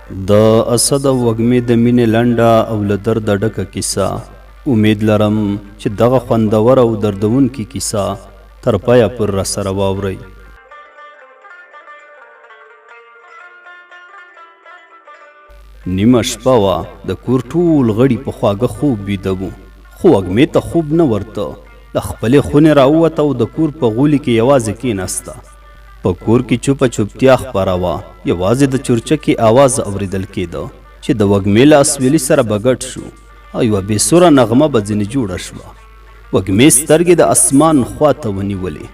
د اسد او وږمې د مینې لنډه او له درده ډکه کیسه. امید لرم چې دغه خوندوره او دردونکې کیسه تر پایه پورې راسره واورئ. نیمه شپه وه، د کور ټول غړي په خواږه خوب ویده وو، خو وږمې ته خوب نه ورته. له خپلې خونې راووته او د کور په غولي کې یوازې کېناسته. په کور کې چوپه چوپتیا خپره وه، یوازې د چورچکې اواز اورېدل کېده چې د وږمې له اسویلي سره به ګډ شو او یوه بې سوره نغمه به ځینې جوړه شوه. وږمې سترګې د اسمان خوا ته ونیولې،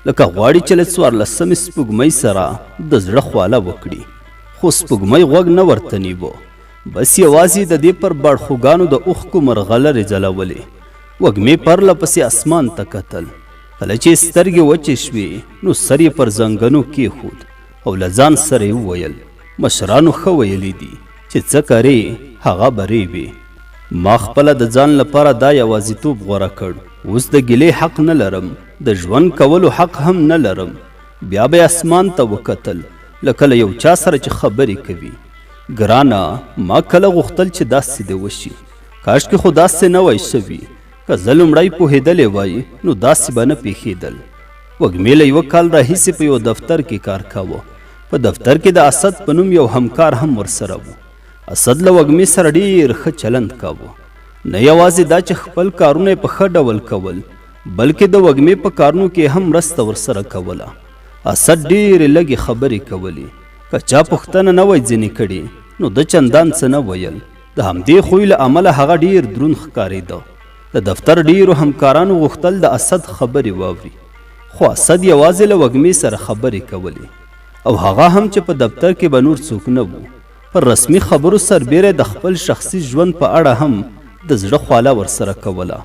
لکه غواړي چې له څوارلسمې سپوږمۍ سره د زړه خواله وکړي، خو سپوږمۍ غوږ نه ورته نیوه، بس یوازې د دې پر باړخوګانو د اوښکو مرغلرې ځلولې. وږمې پرله پسې اسمان ته کتل. کله چې یې سترګې وچې شوې نو سر یې پر زنګنو کېښود او له ځان سره یې وویل، مشرانو ښه ویلي دي چې څه کرې هغه به رېبې. ما خپله د ځان لپاره دا یوازیتوب غوره کړ، اوس د ګیلې حق نه لرم، د ژوند کولو حق هم نه لرم. بیا به یې اسمان ته وکتل لکه له یو چا سره چې خبرې کوي. ګرانه، ما کله غوښتل چې داسې دې وشي؟ کاشکې خو داسې نه وای شوي. که زه لومړی پوهېدلې وای نو داسې به نه پېښېدل. وږمې له یوه کال راهیسې په یوه دفتر کې کار کاوه. په دفتر کې د اسد په نوم یو همکار هم ورسره و. اسد له وږمې سره ډېر ښه چلند کاوه. نه یوازې دا چې خپل کارونه یې په ښه ډول کول، بلکې د وږمې په کارونو کې هم مرسته ورسره کوله. اسد ډېرې لږې خبرې کولې. که چا پوښتنه نه وای ځینې کړې نو ده چندان څه نه ویل. د همدې خوی له امله هغه ډېر دروند ښکارېده. د دفتر ډېرو همکارانو غوښتل د اسد خبرې واوري، خو اسد یوازې له وږمې سره خبرې کولې او هغه هم چې په دفتر کې به نور څوک نه وو. پر رسمي خبرو سربېره یې د خپل شخصي ژوند په اړه هم د زړه خواله ورسره کوله.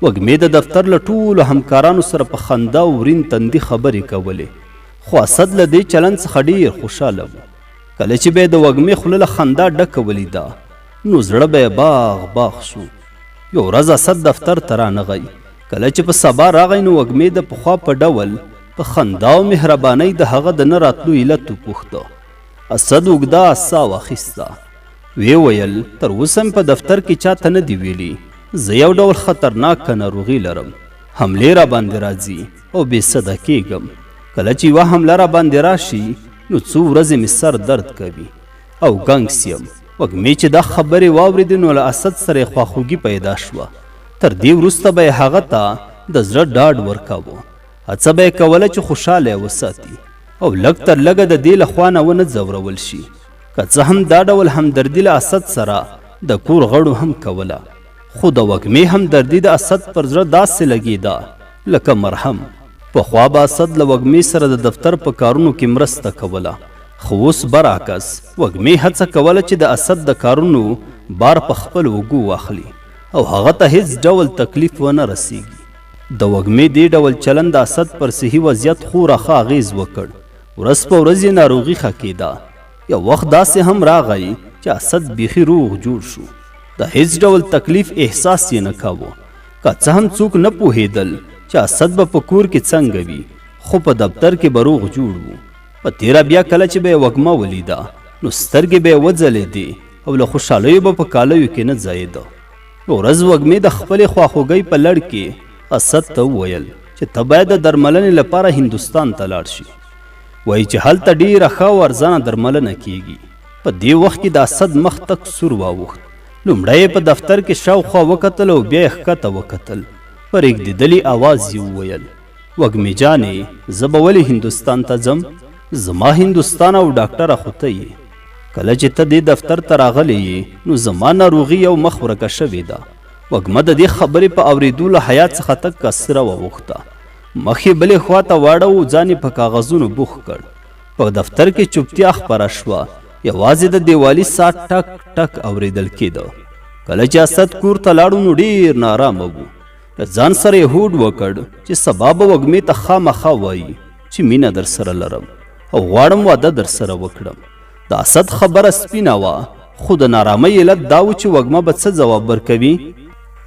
وږمې د دفتر له ټولو همکارانو سره په خندا او ورین تندي خبرې کولې، خو اسد له دې چلند څخه ډېر خوشاله و. کله چې به یې د وږمې خوله له خندا ډکه ولیده نو زړه به یې باغ باغ شو. یوه ورځ اسد دفتر ته رانغی. کله چې په سبا راغی نو وږمې د پخوا په ډول په خندا او مهربانۍ د هغه د نه راتلو علت وپوښته. اسد اوږده ساه واخیسته، ویې ویل، تر اوسه مې په دفتر کې چاته نه دي ویلي، زه یو ډول خطرناکه ناروغي لرم، حملې راباندې راځي او بې سده کېږم. کله چې یوه حمله راباندې راشي نو څو ورځې مې سر درد کوي او ګنګس یم. وږمې چې دا خبرې واورېدې نو له اسد سره یې خواخوږي پیدا شوه. تر دې وروسته به یې هغه ته د زړه ډاډ ورکاوه. هڅه به یې کوله چې خوشحاله یې وساتي او لږ تر لږه د دې له خوا نه ونه ځورول شي. که څه هم دا ډول همدردي له اسد سره د کور غړو هم کوله، خو د وږمې همدردي د اسد پر زړه داسې لګېده لکه مرهم. پخوا به اسد له وږمې سره د دفتر په کارونو کې مرسته کوله، خو اوس برعکس وږمې هڅه کوله چې د اسد د کارونو بار په خپلو اوږو واخلي او هغه ته هېڅ ډول تکلیف ونه رسېږي. د وږمې دې ډول چلند د اسد پر صحي وضعیت خورا ښه اغېز وکړ. ورځ په ورځ یې ناروغي ښه کېده. یو وخت داسې هم راغی چې اسد بیخي روغ جوړ شو. د هېڅ ډول تکلیف احساس یې نه کاوه. که څه هم څوک نه پوهېدل چې اسد به په کور کې څنګه وي، خو په دفتر کې به روغ جوړ و. په تېره بیا کله چې به یې وږمه ولیده، نو سترګې به یې وځلېدې او له خوشحالیو به په کالیو کې نه ځایېده. یوه ورځ وږمې د خپلې خواخوږۍ په لړ کې اسد ته وویل چې ته باید د درملنې لپاره هندوستان ته لاړ شې. وایي چې هلته ډېره ښه او ارزانه درملنه کېږي. په دې وخت کې د اسد مخ تک سور واوښت. لومړی یې په دفتر کې شاوخوا وکتل او بیا یې ښکته وکتل. په رېږدېدلي اواز یې وویل، وږمې جانې، زه به ولې هندوستان ته ځم؟ زما هندوستان او ډاکټره خو ته یې. کله چې ته دې دفتر ته راغلې یې، نو زما ناروغي یو مخ ورکه شوې ده. وږمه د دې خبرې په اورېدو له حیا څخه تکه سره واوښته. مخ یې بلې خوا ته واړاوه او ځان یې په کاغذونو بوخت کړ. په دفتر کې چوپتیا خپره شوه، یوازې د دیوالي ساعت ټک ټک اورېدل کېده. کله چې اسد کور ته لاړو نو ډېر نارامه و. له ځان سره یې هوډ وکړ چې سبا به وږمې ته خامخا وایي چې مینه درسره لرم او غواړم واده درسره وکړم. د اسد خبره سپینه وه، خو د نارامۍ علت دا و چې وږمه به څه ځواب ورکوي؟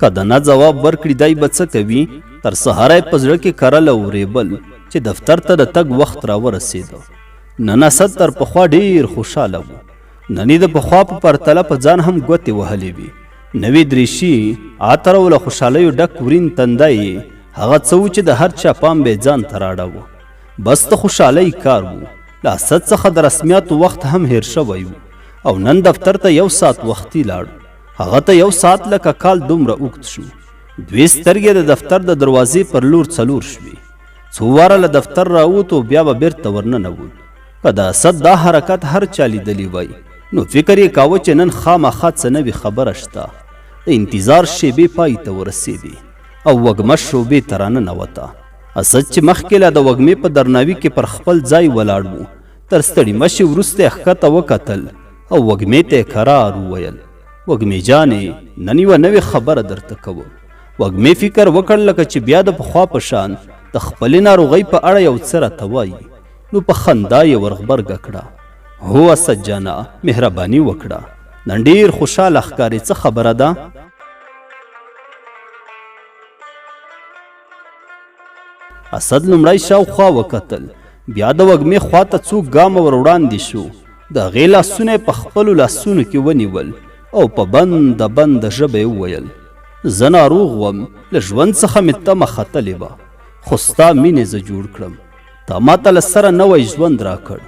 که د نه ځواب ورکړي دی به څه کوي؟ تر سهاره یې په زړه کې کرل او ورېبل چې دفتر ته د تګ وخت راورسېده. نن اسد تر پخوا ډېر خوشاله و. نن یې د پخوا په پرتله په ځان هم ګوتې وهلې وې. نوې دریشي، عطر او له خوشحالیو ډک ورین تندی یې هغه څه و چې د هر چا پام به یې ځان ته راړاوه. بس د خوشحالۍ کار و. له اسد څخه د رسمیاتو وخت هم هېر شوی و او نن دفتر ته یو ساعت وختي لاړ. هغه ته یو ساعت لکه کال دومره اوږد شو. دوې سترګې د دفتر د دروازې پر لور څلور شوې. څو واره له دفتر راووت او بیا به بیرته ورننوت. که د اسد دا حرکت هر چا لیدلی وای نو فکر یې کاوه چې نن خامخا څه نوې خبره شته. د انتظار شیبې پای ته ورسېدې او وږمه شعبې ته راننوته. اسد چې مخکې لا د وږمې په درناوي کې پر خپل ځای ولاړ و، تر ستړي مشي وروسته یې ښکته وکتل او وږمې ته یې کرار وویل، وږمې جانې، نن یوه نوې خبره درته کوم. وږمې فکر وکړ لکه چې بیا د پخوا په شان د خپلې ناروغۍ په اړه یو څه راته وایي، نو په خندا یې ورغبرګه کړه، هو اسد جانه، مهرباني وکړه، نن ډېر خوشحاله ښکارې، څه خبره ده؟ اسد لومړی شاوخوا وکتل، بیا د وږمې خواته څو ګامه ور وړاندې شو، د هغې لاسونه یې په خپلو لاسونو کې ونیول او په بنده بنده ژبه یې وویل، زه ناروغ وم، له ژوند څخه مې تمه ختلې وه، خو ستا مینې زه جوړ کړم. تا ماته له سره نوی ژوند راکړ.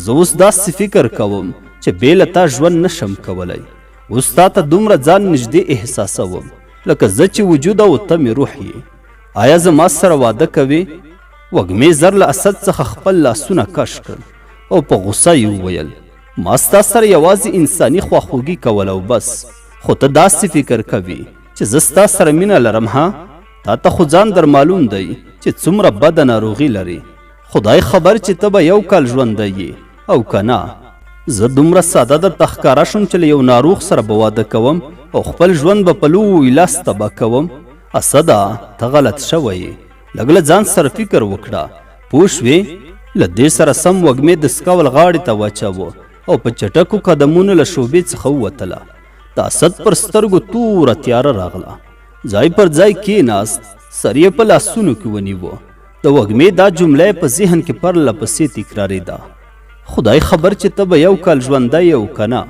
زه اوس داسې فکر کوم چې بې له تا ژوند نه شم کولی. اوس تا ته دومره ځان نږدې احساسوم لکه زه چې وجود او ته مې روح یې. آیا زما سره واده کوې؟ وږمې زر له اسد څخه خپل لاسونه کش کړل او په غوسه یې وویل، ما ستا سره یوازې انساني خواخوږي کوله او بس، خو ته داسې فکر کوې چې زه ستا سره مینه لرم ها؟ تا ته خو ځان در معلوم دی چې څومره بده ناروغي لرې. خدای خبر چې ته به یو کال ژوندی یې او که نه. زه دومره ساده درته ښکاره شوم چې له یو ناروغ سره به واده کوم او خپل ژوند به په لوی لاس تباه کوم؟ اسده، ته غلط شوی یې. لږ له ځان سره فکر وکړه، پوه شوې؟ له دې سره سم وږمې د سکول غاړې ته واچاوه او په چټکو قدمونو له شعبې څخه ووتله. د اسد پر سترګو توره تیاره راغله. ځای پر ځای کېناست، سر یې په لاسونو کې ونیوه. د وږمې دا جمله یې په ذهن کې پرله پسې تکرارېده، خدای خبر چې ته به یو کال ژوندی یې او که نه.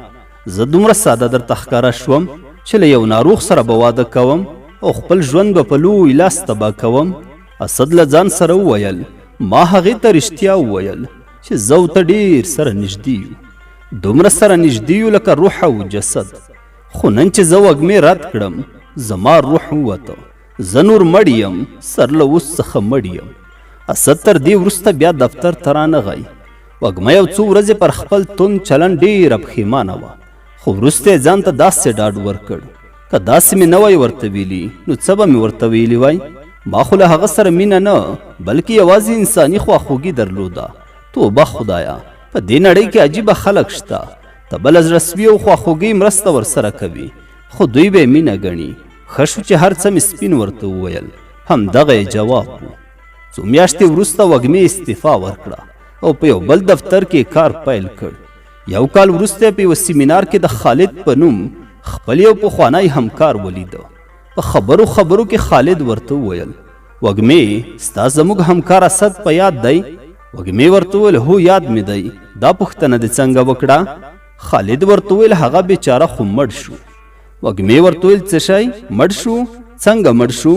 زه دومره ساده درته ښکاره شوم چې له یو ناروغ سره به واده کوم او خپل ژوند به په لوی لاس تباه کوم؟ اسد له ځان سره وویل، ما هغې ته رښتیا وویل چې زه او ته ډېر سره نږدې یو، دومره سره نږدې یو لکه روح او جسد. خو نن چې زه وږمې رد کړم، زما روح ووته. زه نور مړ یم، سر له اوس څخه مړ یم. اسد تر دې وروسته بیا دفتر ته رانغی. وږمه یو څو ورځې پر خپل توند چلن ډېره پښېمانه وه، خو وروسته یې ځان ته داسې ډاډ ورکړ، که داسې مې نه وای ورته ویلي نو څه به مې ورته ویلي وای؟ ما خو له هغه سره مینه نه، بلکې یوازې انساني خواخوږي درلوده. توبه خدایه، په دې نړۍ کې عجیبه خلک شته. ته به له زړه سوي او خواخوږۍ مرسته ورسره کوي، خو دوی به یې مینه ګڼي. ښه شو چې هر څه مې سپین ورته وویل، همدغه یې جواب و. څو میاشتې وروسته وږمې استعفا ورکړه او په یو بل دفتر کې یې کار پیل کړ. یو کال وروسته یې په یوه سیمینار کې د خالد په نوم خپل یو پخوانی همکار ولیده. په خبرو خبرو کې خالد ورته وویل، وږمې، ستا زموږ همکار اسد په یاد دی؟ وږمې ورته وویل، هو یاد مې دی، دا پوښتنه دې څنګه وکړه؟ خالد ورته وویل، هغه بیچاره خو مړ شو. وږمې ورته وویل، څه شی مړ شو؟ څنګه مړ شو؟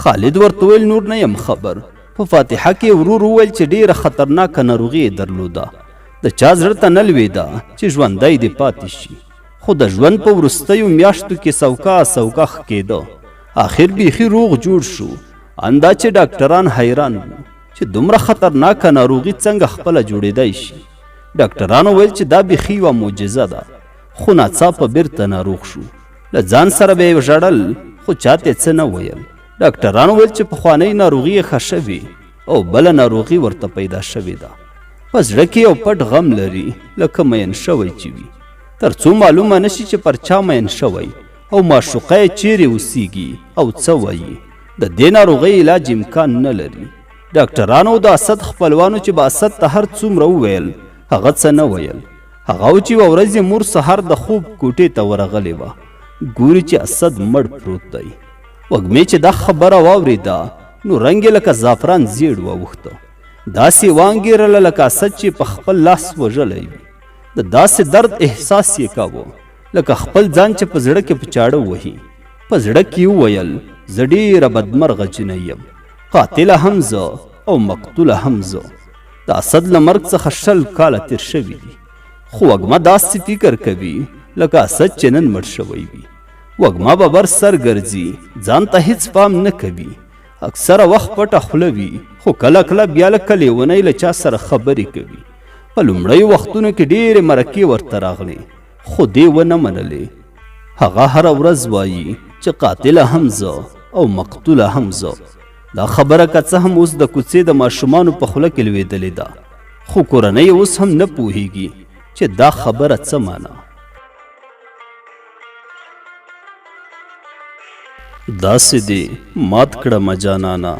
خالد ورته وویل، نور نه یم خبر. په فاتحه کې ورور وویل چې ډېره خطرناکه ناروغي یې درلوده، د چا زړه ته نه لوېده چې ژوندی دې پاتې شي، خو د ژوند په وروستیو میاشتو کې سوکا سوکا ښه کېده. اخر بیخي روغ جوړ شو، ان دا چې ډاکټران حیران وو چې دومره خطرناکه ناروغي څنګه خپله جوړېدای شي. ډاکټرانو ویل چې دا بیخي یوه معجزه ده، خو ناڅاپه بیرته ناروغ شو. له ځان سره به یې ژړل، خو چاته یې څه نه ویل. ډاکټرانو ویل چې پخوانۍ ناروغي یې ښه شوې او بله ناروغي ورته پیدا شوې ده. په زړه کې یو پټ غم لري، لکه مین شوی چې وي، تر څو معلومه نه شي چې پر چا مین شوی او معشوقه یې چیرې اوسیږي او څه وایي. د دې ناروغۍ علاج امکان نه لري. ډاکټرانو او د اسد خپلوانو چې به اسد ته هر څومره وویل، هغه څه نه ویل. هغه و چې یوه ورځ یې مور سهار د خوب کوټې ته ورغلې وه، ګوري چې اسد مړ پروت دی. وږمې چې دا خبره واورېده نو رنګ یې لکه زعفران زیړ واوښته، داسې وانګېرله لکه اسد چې په خپل لاس وژلی وي. د داسې درد احساس یې کاوه لکه خپل ځان چې په زړه کې په چاړه وهي. په زړه کې یې وویل، زه ډېره بدمرغه جینۍ یم، قاتله هم زه او مقتوله هم زه. د اسد له مرګ څخه 20 کاله تېر شوي دي، خو وږمه داسې فکر کوي لکه اسد چې نن مړ شوی وي. وږمه ببر سر ګرځي، ځان ته هیڅ پام نه کوي، اکثره وخت پټه خوله وي، خو کله کله بیا لکه لیونی له چا سره خبرې کوي. په لومړیو وختونو کې ډېرې مرکې ورته راغلې، خو دې ونه منلې. هغه هره ورځ وایي چې قاتله هم زه او مقتوله هم زه. دا خبره که څه هم اوس د کوڅې د ماشومانو په خوله کې لوېدلې ده، خو کورنۍ اوس هم نه پوهیږي چې دا خبره څه معنا. داسې دې مات کړمه جانانه،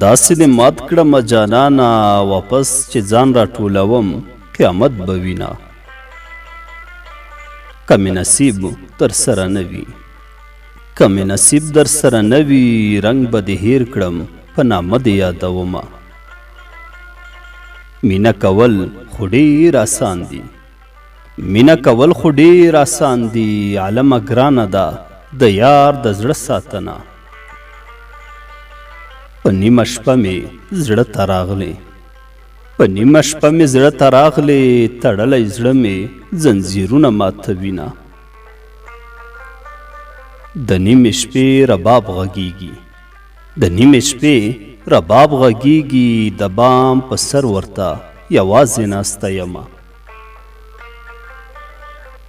داسې دې مات کړمه جانانه، واپس چې ځان راټولوم قیامت به وینه. که مې نصیب تر سره نه وي، که مې نصیب در سره نه وي، رنګ به دې هیر کړم په نامه دې یادومه. مینه کول خو ډېر اسان دي، مینه کول خو ډېر اسان دي، عالمه ګرانه ده د یار د زړه ساتنه. په نیمه شپه مې زړه ته راغلې، په نیمه شپه مې زړه ته راغلې، تړلی زړه مې ځنځیرونه ماتوینه. د نیمې شپې رباب غږیږي، د نیمې شپې رباب غږیږي، د بام په سر ورته یوازې ناسته یمه.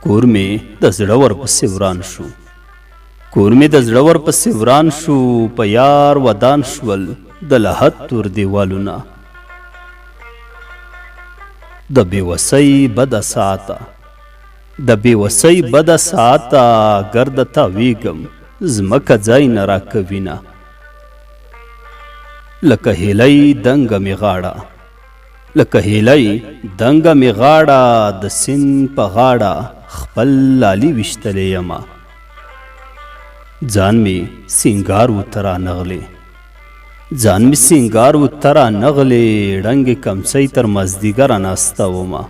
کور مې د زړه ورپسې وران شو، کور مې د زړه ورپسې وران شو، په یار ودان شول د لحد تور دیوالونه. د بېوسۍ بده ساعته، د بېوسۍ بده ساعته، ګرده تاویږم ځمکه ځای نه راکوینه. لکه هیلۍ دنګه مې غاړه، لکه هیلۍ دنګه مې غاړه، د سیند په غاړه خپل لالي ویشتلی یمه. ځان مې سینګار و ته رانغلې، ځان مې سینګار و ته رانغلې، ړنګې کمڅۍ تر مازدیګره ناسته ومه.